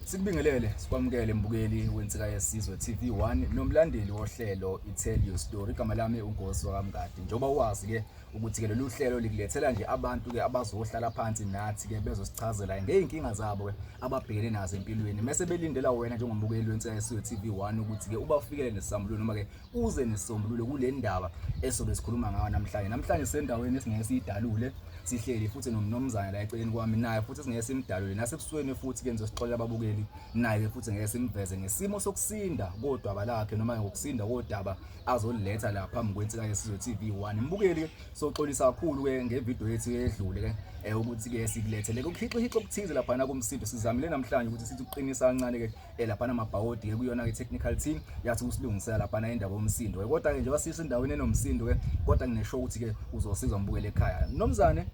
Sikubingelele sikwamukele mbukeli weNsika Yesizwe TV1 nomlandeli wohlelo iTell Your Story. Igama lami uNkosi wakaMngadi. Njengoba wazi ke ukuthi ke lolu hlelo likulethela nje abantu ke abazohlala phansi nathi ke bezosichazela ngeyinkinga zabo ke ababhekene nazo empilweni. Mese belindela wena njengombukeli weNsika Yesizwe TV1 ukuthi ke ubafikele nesambululo noma ke uze nesisombululo kule ndaba esobe sikhuluma ngayo namhlanje. Namhlanje sendaweni esingeke siyidalule, sihleli futhi nomnomzane la eceleni kwami, naye futhi singeke simdalule nasebusweni, futhi ke nizosixolela ababukeli, naye futhi ngeke simveze ngesimo sokusinda kodaba lakhe noma ngokusinda kodaba azoliletha la phambi kweNsika Yesizwe TV1. Mbukeli, soxolisa kakhulu ke ngevideo yethu edlule ke ukuthi ke sikulethele kukhixihixo okuthize laphana kumsindo. Sizamile namhlanje ukuthi sithi uqinisa kancane ke laphana amabhawodi ke kuyona ke technical team yathi usilungisela laphana indaba yomsindo ke, kodwa ke njengoba sisendaweni enomsindo ke, kodwa nginesho ukuthi ke uzosizwa mbukele ekhaya. Mnumzane,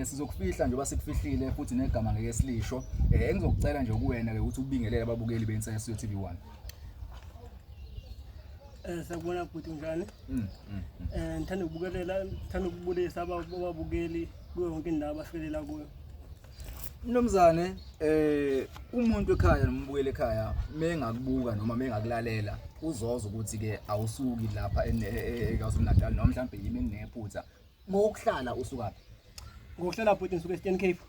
sizokufihla njengoba sikufihlile futhi negama ngeke silisho. Engizokucela nje kuwena ke ukuthi ubingelele ababukeli beNsika Yesizwe TV1. Sakubona bhuti, njani? Ngithanda ukubukelela, ngithanda ukubulisa ababukeli kuyo yonke indawo abafikelela kuyo. Mnumzane, umuntu ekhaya noma umbukeli ekhaya mengakubuka noma mengakulalela uzozwa ukuthi ke awusuki lapha eKwaZulu Natal, noma mhlawumbe yimi enginephutha. Ngokuhlala usukaphi? Ngokuhlala bhuti ngisuka e-Eastern Cape.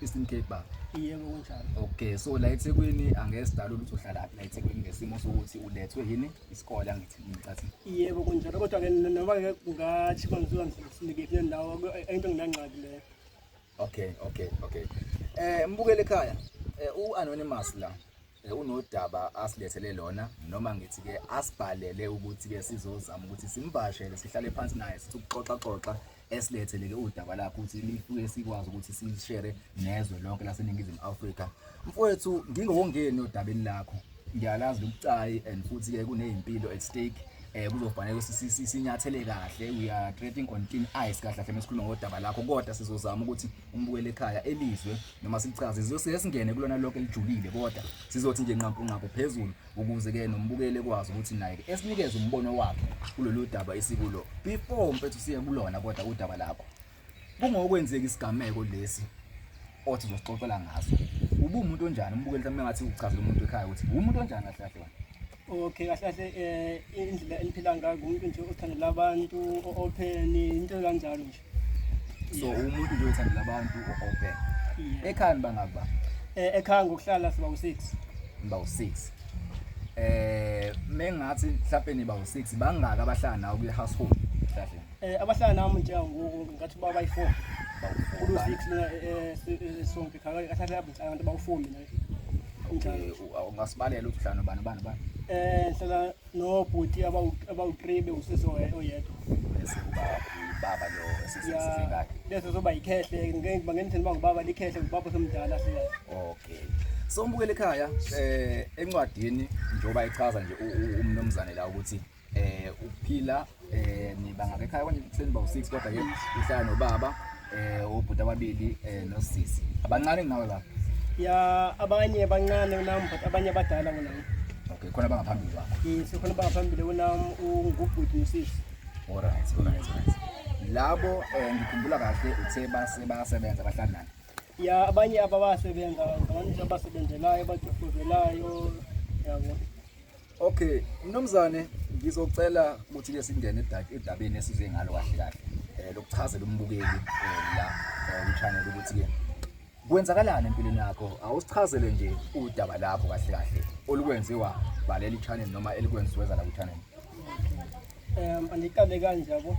Eastern Cape ba? Yebo, kunjalo. Okay, so la eThekwini angeke sidalule ukuthi uhlalaphi la eThekwini ngesimo sokuthi ulethwe yini isikole, angithi ngicathi? Yebo, kunjalo, kodwa ke noma ke kungathi bangisuka ngisikephi nendawo, into nginangxaki leyo. Okay. Mbukele ekhaya, u-Anonymous la unodaba asilethele lona, noma ngithi ke asibhalele ukuthi ke sizozama ukuthi simvashele, sihlale phansi naye, sithi ukuxoxa xoxa, esilethele ke udaba lakhe ukuthi lifike sikwazi ukuthi silishare nezwe lonke laseNingizimu Afrika. Mfowethu, ngingokongeni odabeni lakho, ngiyalazi lobucayi and futhi ke kunezimpilo at stake. Kuzofanele sinyathele kahle, we are treading on thin ice kahle kahle mesikhuluma ngodaba lakho, kodwa sizozama ukuthi umbukele ekhaya elizwe noma silichaze. Sizosiye singene kulona lonke elijulile, kodwa sizothi nje nqampu nqampu phezulu ukuze ke nombukeli ekwazi ukuthi naye ke esinikeze umbono wakhe kulolu daba esikulo. Before mfethu siye kulona kodwa udaba lakho, kungokwenzeka isigameko lesi othi uzosixoxela ngaso, ubumuntu onjani? Umbukeli mhlawumbe engathi uchazela umuntu ekhaya ukuthi umuntu onjani kahle kahle wena. Okay, kahle kahle indlela eniphila ngayo, ngumuntu nje othandela abantu, open, into kanjalo nje. So umuntu nje othandela abantu, open. Yeah. Ekhaya nibangaki ba? Ekhaya ngokuhlala siba u6. Niba u6. Mengathi mhlawumbe niba u6, bangaka abahlala nawe kule household kahle? Abahlala nami njengoku ngathi baba bayi4. Bawu-four. Kulo 6 lena sonke ekhaya, kahle kahle abantu bawu4 mina. Okay, ungasibalela ukuthi uhlala nobani ubani ubani? Ngihlala nobhuti abawu3 bewusisi oyedwa. Bese kuba ubaba lo esisesingaka. Leso zoba yikhehle, ngeke bangenitheni bangubaba, likhehle, ngubaba osomdala siyazi. Okay. So mbukele ekhaya, encwadini njengoba echaza nje umnumzane la ukuthi ukuphila nibanga ekhaya konje seniba u6, kodwa ke uhlala nobaba, obhuti ababili nosisi. Abancane kunawe ba? Ya, abanye bancane kunami but abanye abadala kunami. Okay, khona bangaphambili kwakho. Yes, khona bangaphambili kunami, ungubhuti nosisi. Alright. Labo ngikhumbula kahle uthe base bayasebenza, bahlala nani? Ya, abanye ababasebenza ngabantu abasebenzelayo, abatofozelayo, yabo. Okay, mnumzane, ngizocela ukuthi ke singene edabeni esize ngalo kahle kahle. Lokuchazela umbukeli la ku-channel ukuthi ke kwenzakalani empilweni yakho. Awusichazele nje udaba lakho kahle kahle olukwenziwa baleli channel noma elikwenziwa la ku-channel. Andiqale kanje, yabo.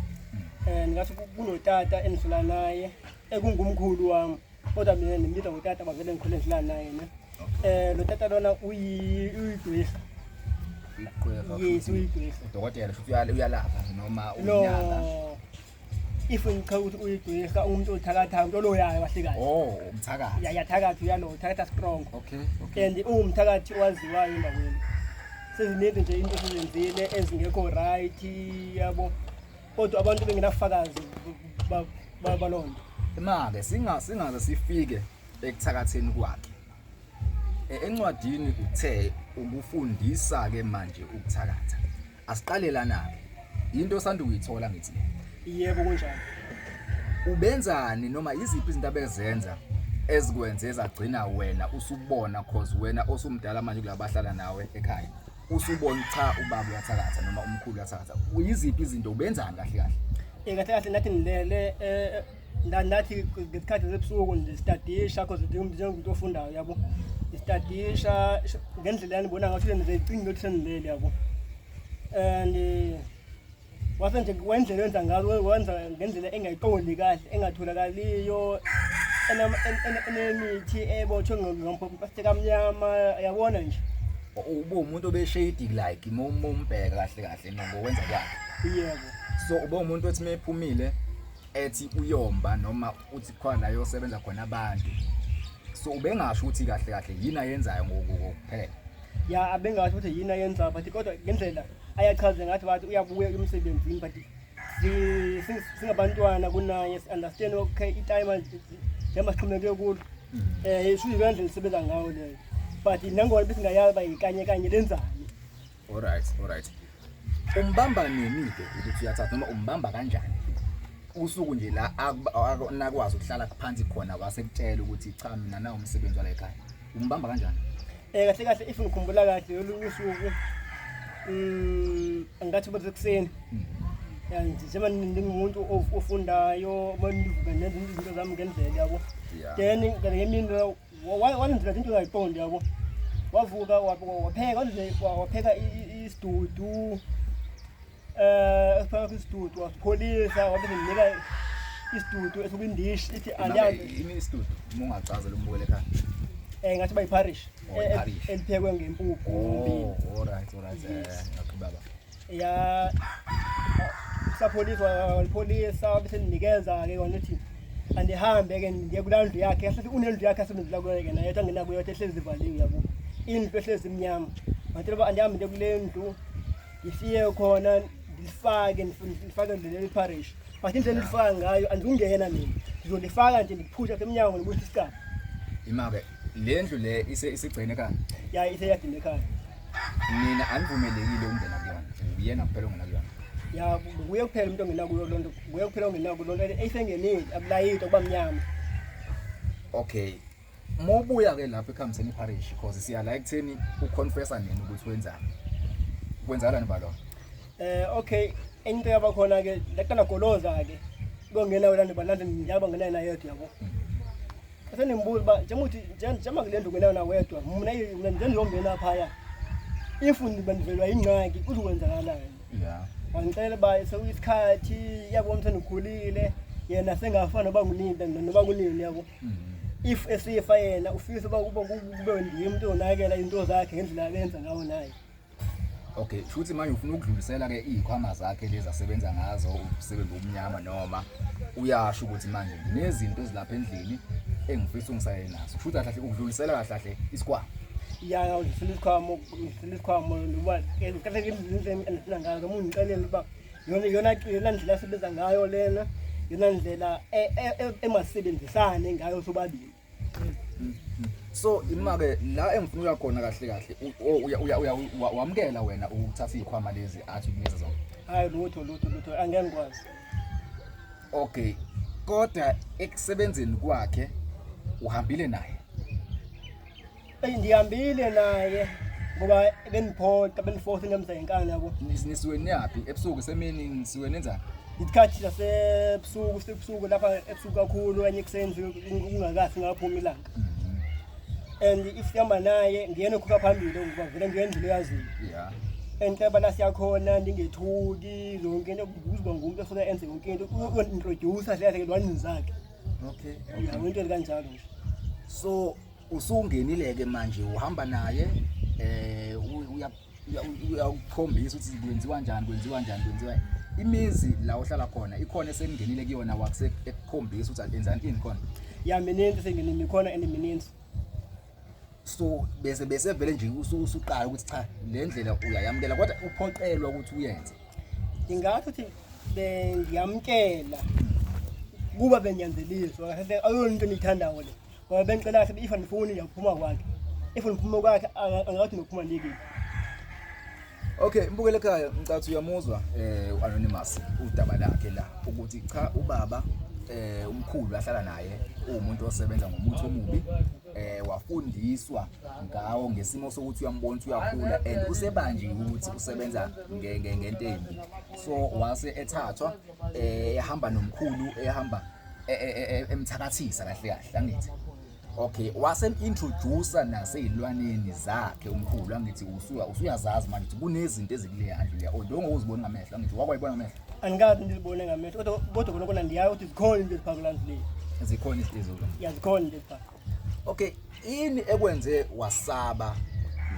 Ngathi kunotata engihlala naye ekungumkhulu wami, kodwa mina ndimbiza ngotata, bavele ngikhule ngihlala naye ne. Lo tata lona uyigqirha. Igqirha? Yes, uyigqirha. Udokotela futhi uyalapha noma No. uyinyanga? If ngichaza ukuthi uyigqirha, umuntu othakathayo, umuntu oloyayo kahle kahle. Oh, umthakathi. Ya, yathakatha, uyalo, uthakatha strong. Okay. And ungumthakathi owaziwayo endaweni. Seziningi nje into esizenzile ezingekho right, yabo. Kodwa abantu bengenafakazi baloo nto. Ma-ke singaze sifike ekuthakatheni kwakhe. Encwadini uthe ukufundisa ke manje ukuthakatha. Asiqale lana-ke. Into osanda ukuyithola ngithi le. Yebo, kunjalo. Ubenzani noma iziphi izinto abezenza Ezikwenze zagcina wena usubona, cause wena osumdala manje kulaba abahlala nawe ekhaya, usubona cha ubaba uyathakatha noma umkhulu uyathakatha. Yiziphi izinto, ubenzani kahle kahle? Kahle kahle nathi ngilele, nathi ngesikhathi sebusuku ndistadisha, cause njengomuntu ofundayo yabo, ndistadisha ngendlela yanibona ngathi ndizoyicinga ukuthi sendilele yabo. And wase nje wendlela wenza ngazo, wenza ngendlela engayiqondi kahle, engatholakaliyo, enemithi ebotshwe ngomplastiki amnyama, yabona nje. Ube umuntu obeshady like uma umbheka kahle kahle ngokwenza kwakhe? Yebo. So ube umuntu othi mephumile ethi uyomba noma uthi khona la yosebenza khona abantu, so ubengasho ukuthi kahle kahle yini ayenzayo ngokuphela? Ya, abengasho ukuthi yini ayenzayo, but kodwa ngendlela ayachaze ngathi bathi uyabuya emsebenzini, but singabantwana kunaye si-understand, okay, itime njengoba sixhomeke kulo, shuthi iyona ndlela isebenza ngayo leyo, but nangona besingayazi uba yikanye kanye lenzani. Alright, umbamba nini-ke ukuthi uyathatha noma umbamba kanjani? Usuku nje la nakwazi ukuhlala phansi khona wasekutshela ukuthi cha, mina nawo umsebenzi wala ekhaya, umbamba kanjani? Kahle kahle, if ngikhumbula kahle lolu usuku, angathi bathi ekuseni. Ya, njengoba ndingumuntu ofundayo, uma ndivuka ndenza izinto zami ngendlela yabo. Then ngemini wenzela into engayiqondi yabo, wavuka wapheka, wapheka isidudu, esipheka isidudu, wasipholisa, wabe senginika isidudu esikwindishi, ithi andihambe. Ini isidudu, uma ungachazela umbukele ekhaya? Ngathi bayipharish. Oh, ipharish. Eliphekwe ngempuphu ngommbila. Oh, alright, ngiyaqhubeka. Ya, sapholiswa, walipholisa, bese ndinikeza-ke yona, ukuthi andihambe-ke ndiye kulaa ndlu yakhe. Yahlezi unendlu yakhe asebenzela kuyo-ke naye, ethi angena kuyo, ethi ehlezi ivaliwe yabo, indlu ehlezi imnyama. Ngathi uba andihambe ndiye kule ndlu, ngifike khona ndilifake, ndifake leli pharish, but indlela endilifaka ngayo andikungena mina, ngizolifaka nje, ndikuphusha apha emnyango, ndibuyisa isicaba. Ima-ke, le ndlu le isigcine ekhaya? Ya, iseyadini ekhaya. Nina anivumelekile ukungena kuyona, uyena kuphela ongena kuyona? Ya, nguye kuphela umuntu ongena kuyo loo nto, nguye kuphela ongena kulo nto. Eyisengenile akulayitwa, kuba mnyama. Okay, uma ubuya-ke lapho ekuhambiseni ipharish, cause siya la ekutheni uconfessa nini ukuthi wenzani, kwenzakalani balo? Okay, enye into yabakhona ke, laqala goloza ke kongena wena, ndibalanda ndiyaba ngena naye yedwa yabo. Senimbuza uba njengokuthi njengoba kule ndlu ngena wedwa, mna ndizongena phaya, if ndivelwa yingxaki kuzokwenzakalani? Wangicela uba sekuyisikhathi yabo, umntu sendikhulile, yena sengafa noba kunini, noba kunini yabo. If esifa yena ufisa uba kube ndim umntu onakela izinto zakhe ngendlela abenza ngawo naye. Okay, shuthi manje ufuna ukudlulisela-ke iy'khwama zakhe lezi asebenza ngazo umsebenzi womnyama, noma uyasho ukuthi manje nginezinto ezilapha endlini engifisa ungisaye nazo? Shuthi kahle kahle ukudlulisela kahle kahle isikhwama? Ya, udlulisela isikhwama, udlulisela isikhwama noba kahle indlela endifuna ngayo, noma undixelele uba yona ndlela asebenza ngayo lena, yona ndlela emasebenzisane ngayo sobabili. So ima-ke la engifuna ukuya khona kahle kahle, wamukela wena ukuthatha iy'khwama lezi athi ukunikeza zona? Hayi, lutho, lutho, lutho, angeke ngikwazi. Okay, kodwa ekusebenzeni kwakhe uhambile naye? Eyi, ndihambile naye ngoba bendiphoqa, bendiforce ngemza yenkani yabo. Nisuke niyaphi? Ebusuku, semini, nisuke nenzani? Isikhathi sasebusuku, sebusuku lapha, ebusuku kakhulu okanye ekuseni kungakafi ngaphuma ilanga. And if sihamba naye ngiyena okhupha phambili ngoba vele ngendlela oyaziyo. And xa la siyakhona ndingethuki yonke into, kuzoba ngumuntu osuke enze yonke into, uyo-introduce kahle kahle lwanini zakhe. Ya, into kanjalo nje. So usungenile-ke manje, uhamba naye, uyakukhombisa ukuthi kwenziwa njani, kwenziwa njani, kwenziwa imizi la ohlala khona ikhona esengingenile kuyona, wakuse ekukhombisa ukuthi enzani ini khona? Ya, mininzi senginini khona and mininzi. So bese vele nje usuqala ukuthi cha, le ndlela uyayamukela, kodwa uphoqelwa ukuthi uyenze? Ngingathi ukuthi bengiyamkela kuba benyanzeliswa. Kahle kahle ayona into engiyithandayo le, ngoba bengicela kahle, if andifuni ngiyaphuma kwakhe, if ngiphuma kwakhe angathi nokuphuma ndiyekile. Okay, mbukele ekhaya, ngicathi uyamuzwa uAnonymous udaba lakhe la ukuthi cha, ubaba Umkhulu ahlala naye uwumuntu osebenza ngomuthi omubi, wafundiswa ngawo ngesimo sokuthi uyambona ukuthi uyakhula and usebanjiwe ukuthi usebenza ngento embi. So wase ethathwa, ehamba nomkhulu, ehamba emthakathisa kahle kahle, angithi? Okay, wase introduce naseyilwaneni zakhe umkhulu, angithi? Usuya usuyazazi manje ukuthi kunezinto ezikuleya ndlu leya, although ngokuzibona ngamehlo, angithi? Wakwayibona ngamehlo? Andikazi ndizibone ngamehlo, kodwa kona kona ndiyayo ukuthi zikhona into eziphaa kulaa ndlu leyo. Zikhona izinto ezikulo? Ya, zikhona into eziphaa. Okay, yini ekwenze wasaba,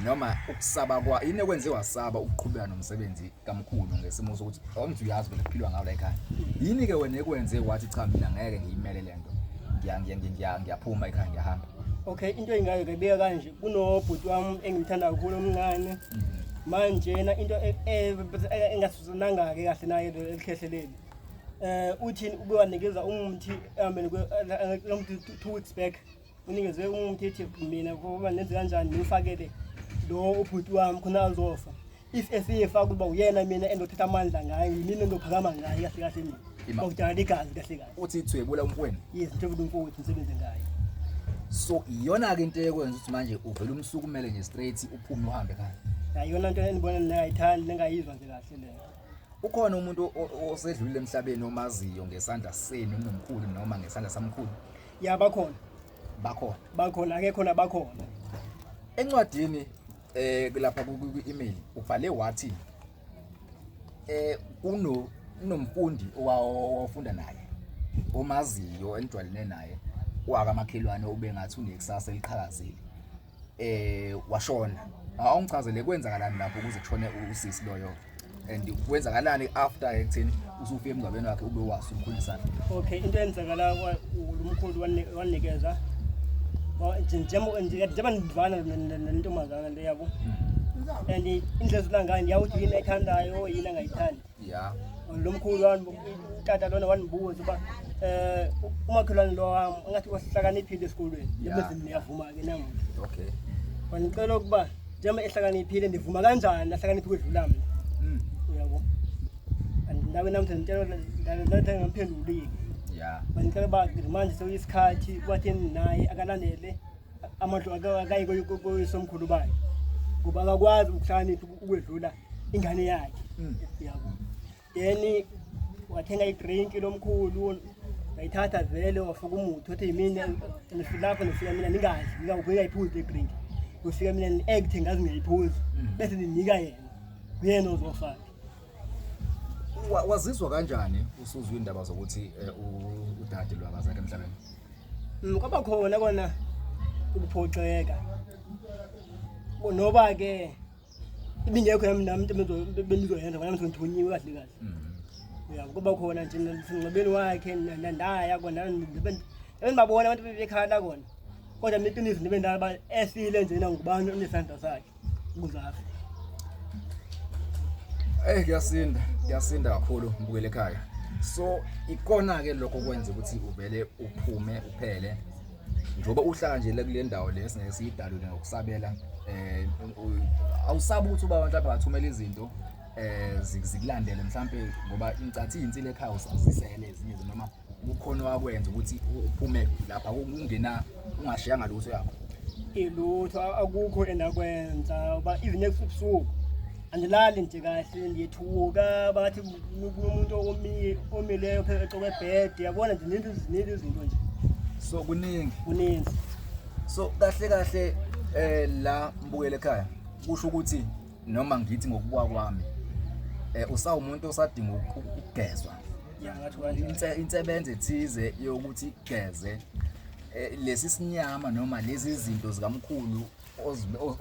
noma ukusaba kwa yini ekwenze wasaba ukuqhubeka nomsebenzi kamkhulu ngesimo sokuthi awumthi uyazi vele kuphilwa ngawo la ekhaya? Yini ke wena ekwenze wathi, cha, mina ngeke ngiyimele lento, ngiya ngiya ngiya ngiyaphuma ekhaya, ngiyahamba? Okay, into engayo ngayibeka kanje: kunobhuti wami engimthanda kakhulu omncane. Manjena into engasizananga-ke kahle naye elikhehleleni, uthi ube wanikeza umuthi ehambeni lo 2 weeks back, unikezwe umuthi, ethi mina kuba nenze kanjani, niwufakele lo ubhuti wami khona azofa. If esifa, kuba uyena mina endothatha amandla ngayo, yimina endophakama ngayo kahle kahle mina. Bakudala igazi kahle kahle. Uthi thwebula umfowenu? Yes, ngithwebula umfowethu, ngisebenze ngayo. So iyona-ke into ekwenza ukuthi manje uvele umsukumele nje straight, uphume uhambe ekhaya? Ya, iyona nto endibona ndingayithandi, ndingayizwa nje kahle leyo. Ukhona umuntu osedlulile emhlabeni omaziyo ngesandla senu nomkhulu noma ngesandla samkhulu? Ya, bakhona. Bakhona? Bakhona, akekhona, bakhona. Encwadini lapha ku-email ubhale wathi kunomfundi owafunda naye omaziyo enijwayelene naye wakamakhelwane, ube ngathi unekusasa eliqhakazile, washona. Awungichazele kwenzakalani lapho ukuze kushone usisi loyo, and kwenzakalani after ekutheni usufike emngcwabeni wakhe, ube wazi umkhulisana? Okay, into eyenzakala, lo mkhulu wanikeza njengoba ndivana nentombazana le, yabo, and indlela ezula ngayo ndiyawuthi yini ayithandayo, yini angayithandi. Lo mkhulu wami, utata lona, wandibuza uba umakhelwane lo wami angathi wahlakaniphile esikolweni. Bese ndiyavuma-ke namuhla. Wandicela ukuba njengoba ehlakaniphile, ndivuma kanjani ahlakaniphe ukwedlula mna? Uyabo, and nawe namhla nditshela ngamphendulile. Bandicela uba manje sekuyisikhathi kwathi naye akalandele amadlo, akayi koyisomkhulu bakhe ngoba akakwazi ukuhlakanipha ukwedlula ingane yakhe. Yabo, then wathenga i-drink lomkhulu, ngayithatha vele, wafaka umuthi, wathi yimina lapho nifika mina ningazi ngingayiphuzi le drink, kufika mina ni-acte ngazi ngiyayiphuza, bese ninika yena, uyena ozofaka. Wazizwa kanjani usuzwa indaba zokuthi udade lwakazakhe emhlabeni? Kwaba khona kona ukuphoxeka, noba-ke ibingekho yami nami into bengizoyenza ngoba nami ngithunyiwe kahle kahle. Uyabo, kuba khona nje nasemngcwabeni wakhe ndaya kona, bendibabona abantu bebekhala kona, kodwa mina iqiniso ndibe ndala uba esile njena ngubani onesandla sakhe ukuze afe. Kuyasinda, kuyasinda kakhulu, mbukele ekhaya. So ikona ke lokho kwenza ukuthi uvele uphume uphele, njengoba uhlala nje le kule ndawo le singeke siyidalule ngokusabela, awusabi ukuthi uba mhlawumbe bathumela izinto zikulandele mhlawumbe, ngoba incathi iyinsila ekhaya usazisele ezinye izinto, noma kukhona wakwenza ukuthi uphume lapha kungena ungashiyanga lutho yakho? Ilutho akukho endakwenza, uba even ebusuku andilali nje kahle, ndiyethuka bathi kunomuntu omileyo phela ecoke ebhedi, yabona nje, zininzi zininzi izinto nje. So kuningi. Kuninzi. So kahle kahle la mbukele ekhaya, kusho ukuthi noma ngithi ngokubuka kwami usawumuntu osadinga ukugezwa. Ya, ngathi kanje. Insebenzo ethize yokuthi igeze lesi sinyama noma lezi zinto zikamkhulu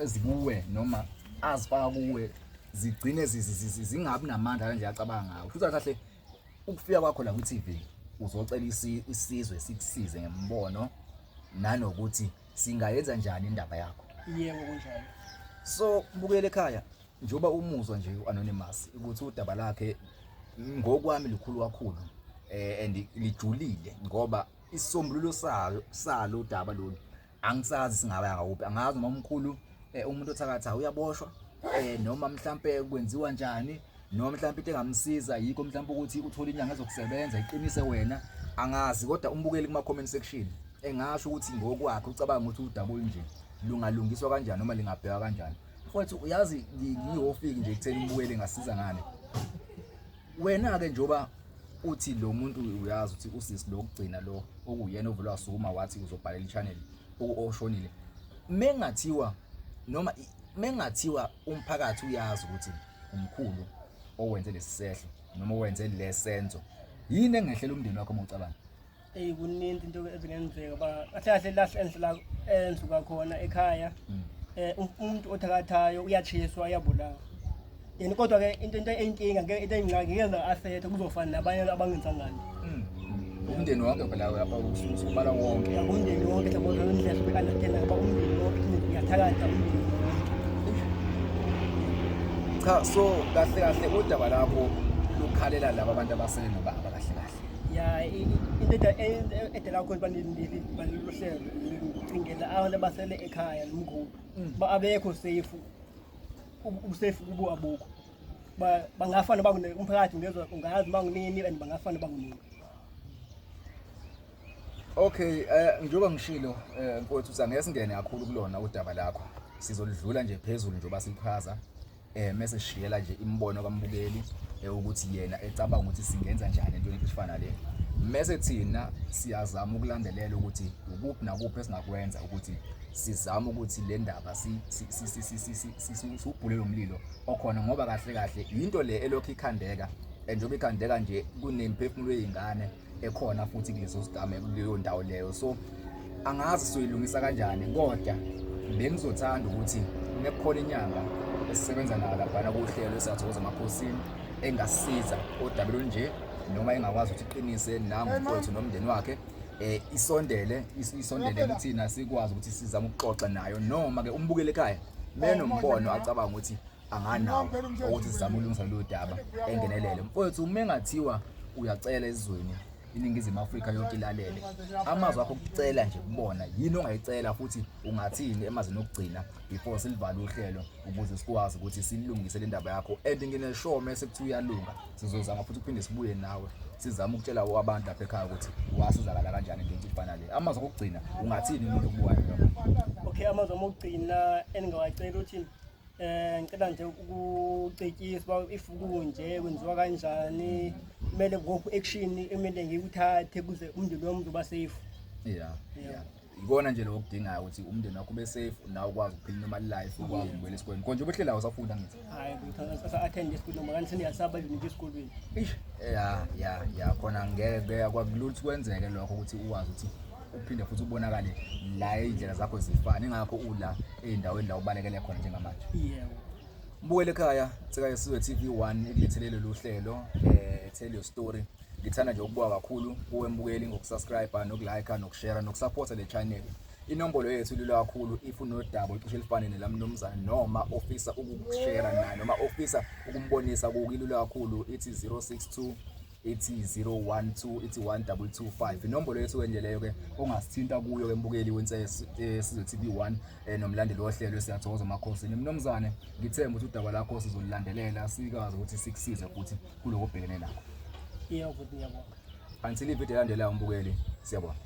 ezikuwe noma azifaka kuwe, zigcine zingabi namandla kanje acabanga ngawo. Futhi kahle ukufika kwakho la ku-TV uzocela isizwe sikusize ngembono nanokuthi singayenza njani indaba yakho. Yebo, kunjalo. So bukele ekhaya, njengoba umuzwa nje u-anonymous ukuthi udaba lakhe ngokwami lukhulu kakhulu and lijulile, ngoba isisombululo salo udaba lolu angisazi singaba ngakuphi. Angazi noma umkhulu umuntu othakatha uyaboshwa, noma mhlambe kwenziwa njani, noma mhlambe into engamsiza yikho mhlambe ukuthi uthole inyanga ezokusebenza iqinise wena. Angazi kodwa umbukeli kuma comment section engasho ukuthi ngokwakhe ucabanga ukuthi udaba olunje lungalungiswa kanjani noma lingabhekwa kanjani. Mfowethu uyazi ngiyofiki nje ekutheni umbukeli engasiza ngani. Wena-ke njengoba uthi lo muntu uyazi ukuthi usisi lo kugcina lo okuyena ovele wasukuma wathi uzobhalela i-channel oshonile. Mengathiwa noma mengathiwa umphakathi uyazi ukuthi umkhulu owenze lesi sehlo noma owenze lesenzo yini engehlela umndeni wakho uma ucabanga? Eyi kuninzi into ezingenzeka uba kahle kahle la enhla endluka khona ekhaya umuntu othakathayo uyatshiswa uyabulawa. Yena kodwa ke into eyinkinga ngeke into eyingxaki ngeke asethe kuzofana nabanye abangenzanga nto. Umndeni wonke phela lapha usubala wonke. Ya umndeni wonke siyabona indlela sobe-understand ngoba umndeni wonke uyathakatha umndeni wonke. Cha so kahle kahle udaba lakho lukhalela laba abantu abasele nobaba kahle kahle. Ya into edela kakhulu balolu hlelo ngicingela abantu abasele ekhaya nomkhulu. Ba abekho safe. Ubusafe kubo abukho. Bangafa noba umphakathi ungezwa ungazi uba ngunini and bangafa noba ngunini. Okay, njengoba ngishilo mfowethu sangeke singene kakhulu kulona udaba lakho. Sizolidlula nje phezulu njengoba silichaza. Mese sishiyela nje imibono kambukeli ukuthi yena ecabanga ukuthi singenza njani entweni efana le. Mese thina siyazama ukulandelela ukuthi ukuphi nakuphi esingakwenza ukuthi sizame ukuthi le ndaba siwubhule lo mlilo okhona ngoba kahle kahle yinto le elokhu ikhandeka njengoba ikhandeka nje kunemphefumulo yey'ngane ekhona futhi kuleso sigameko kuleyo ndawo leyo. So angazi soyilungisa kanjani kodwa bengizothanda ukuthi mekukhona inyanga esisebenza nayo laphana kuhlelo esiyathokoza emakhosini engasiza odabeni olunje noma engakwazi ukuthi iqinise nangumfowethu nomndeni wakhe isondele isondele kuthina sikwazi ukuthi sizame ukuxoxa nayo noma ke umbukele ekhaya menombono acabanga ukuthi anganawo ukuthi sizame ukulungisa lolu daba engenelele. Mfowethu uma engathiwa uyacela ezweni iNingizimu Afrika yonke ilalele amazwi akho okucela nje kubona yini ongayicela futhi ungathini emazini okugcina before silivale uhlelo ukuze sikwazi ukuthi silungise le ndaba yakho and nginesure mese kuthiwa uyalunga sizozama futhi ukuphinde sibuye nawe sizame ukutshela abantu lapha ekhaya ukuthi wasizakala kanjani ngento efana le. Amazwi okugcina ungathini umuntu okubukayo noma? Okay, amazwi ami okugcina engingawacela ukuthi ngicela nje ukucetyiswa if kunje kwenziwa kanjani kumele ngophi action emele ngiyuthathe kuze umndeni wami uzoba safe. Yeah. Ikona nje lokho okudingayo ukuthi umndeni wakho ube safe nawe ukwazi ukuphila normal life ukwazi ukubuyela esikoleni. Konje ubehlelayo usafunda ngithi. Hayi ukuthi attend esikoleni noma kanti sengiyasaba nje esikolweni. Eish ya ya ya khona ngeke kwakulula ukuthi kwenzeke lokho ukuthi ukwazi ukuthi uphinde futhi ubonakale la izindlela zakho zifana ingakho ula ey'ndaweni la ubalekele khona njengamanje. Yebo. Mbukele ekhaya Nsika Yesizwe TV1 ikulethele lolu hlelo Tell Your Story. Ngithanda nje ukubonga kakhulu kuwe mbukeli ngokusubscribe nokulike nokushare nokusupporta le channel. Inombolo yethu ilula kakhulu if unodaba olucishe lufane nelamnumzane noma ofisa ukukushare naye noma ofisa ukumbonisa kukilula kakhulu ithi 062 ithi 012 ithi 1225 inombolo yethu ke nje leyo ke ongasithinta kuyo ke mbukeli weNsizwe TV1 nomlandeli wohlelo esiyathokoza emakhosini. Mnumzane ngithemba ukuthi udaba lakho sizolulandelela sikwazi ukuthi sikusize futhi kuloko obhekene nakho. Yebo, ngiyabonga. Until ivideo elandelayo mbukeli, siyabonga.